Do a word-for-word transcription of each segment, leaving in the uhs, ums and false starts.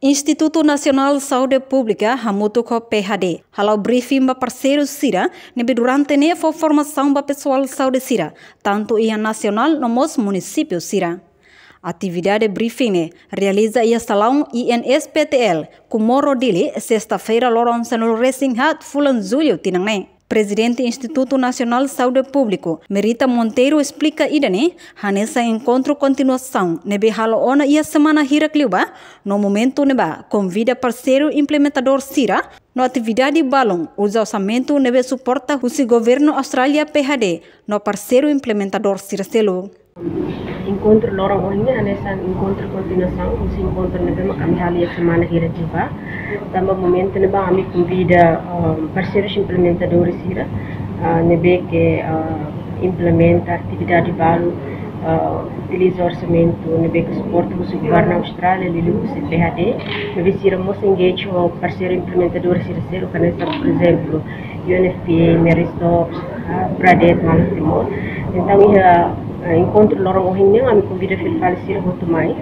Institutu Nasionál Saúde Públika hamutuk ho P H D hala'o briefing ba parseiru sira ne'ebé durante ne'e fó formasaun ba pesoál saúde sira, tantu iha nasionál no mós munisípiu sira. Atividade briefing ne'e realiza iha salaun I N S P T L, Comoro, Dili, sesta-feira loron sanulu resin haat fulan Jullu tinan ne'e. Prezidente Institutu Nasionál Saúde Públika, Merita Monteiro, esplika ida-ne'e hanesan enkontru kontinuasaun ne'ebé halo ona iha semana hirak liubá, no momentu ne'ebá konvida parseiru implementadór sira no atividade balun uza orsamentu ne'ebé suporta husi governu Austrália, P H D no parseiru implementadór sira seluk. Enkontru loron ohin ne'e hanesan enkontru kontinuasaun husi enkontru ne'ebé mak ami halo iha semana hirak liubá. Tanba momentu ne'ebá ami konvida, um, parseirus implementadores sira, ah, ne'ebé ke, ah, implementa atividade balu, ah, utiliza orsamentu ne'ebé ke suporta husi governu Austrália, liuliu husi P H D, ne'ebé sira mós engage ho parseiru implementadór sira seluk, hanesan, por ezemplu, U N F P A, Mary Stopes, ah, Pradet, Malu Timor. Entaun, iha, ah, enkontru loron ohin ne'e, ami konvida fila fali sira hotu mai,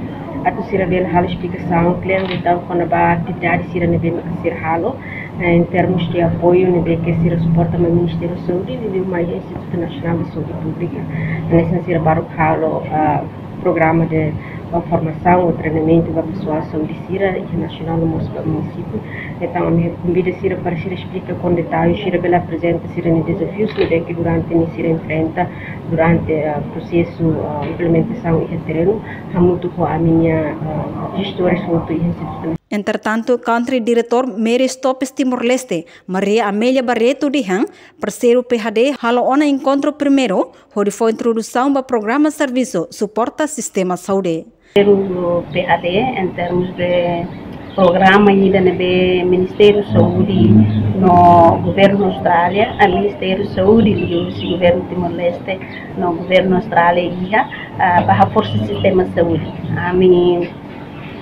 atu sira bele halo esplikasaun kle'an liután kona-ba atividade sira ne'ebé mak sira halo, eh, em termos de apoiu ne'ebé ke sira suporta mai Ministériu Saúde, liuliu mai Institutu Nasionál de Saúde Públika. Hanesan sira baru halo, ah, programa de, ah, formasaun ou treinamentu ba pesoál saúde sira, iha nasionál no mós ba munisípiu. Entaun, ami konvida sira para sira esplika ho detalle, sira bele aprezenta sira-nia dezafius ne'ebé ke durante ne'e sira enfrenta durante, ah, prosesu, ah, implementasaun iha terrenu, hamutuk ho ami-nia, ah, jestores hotu iha Institutu. Entretantu, Country Director Mary Stopes Timor-Leste, Maria Amélia Barreto, dehan parseiru P H D halo ona enkontru primeiru hodi fó introdusaun ba programa servisu suporta sistema saúde. Primeiru, P H D, em termos de programa ida ne'ebé Ministériu Saúde no governu Austrália, ah, Ministériu Saúde liuhusi governu Timor-Leste no governu Austrália iha, ah, ba haforsa sistema saúde. Ami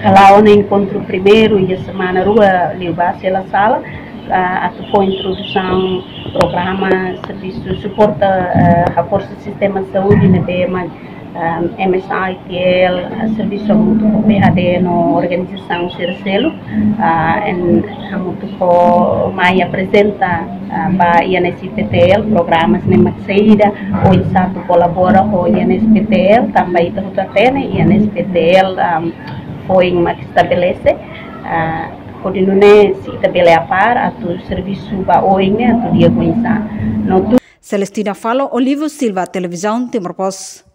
hala'o ona enkontru primeiru iha semana rua liubá, se la sala, ah, atu fó introdusaun programa servisu suporta, ah, haforsa sistema saúde ne'ebé mak, ah, M S I T L, ah, servisu hamutuk ho P H D no organizasaun sira seluk, ah, en hamutuk ho mai aprezenta, ah, ba I N S P T L, programas ne'e mak saida, oinsá atu kolabora ho I N S P T L, tanba ita hotu hatene, I N S P T L, ah, foin mak estabelese, ah, hodi nune'e se ita bele apar atu servisu ba oin ne'e atu di'ak oinsá. No tu- Celestina Falo, Olivo Silva, Televizaun Timor Post.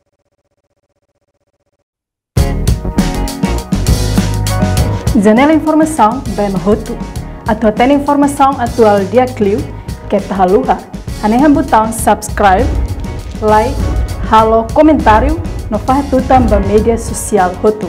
Janela informasaun ba ema hotu. Atu hatene informasaun atuál di'ak liu, keta haluha hanehan butaun subscribe, like, halo komentáriu no fahe tutan ba média sosiál hotu.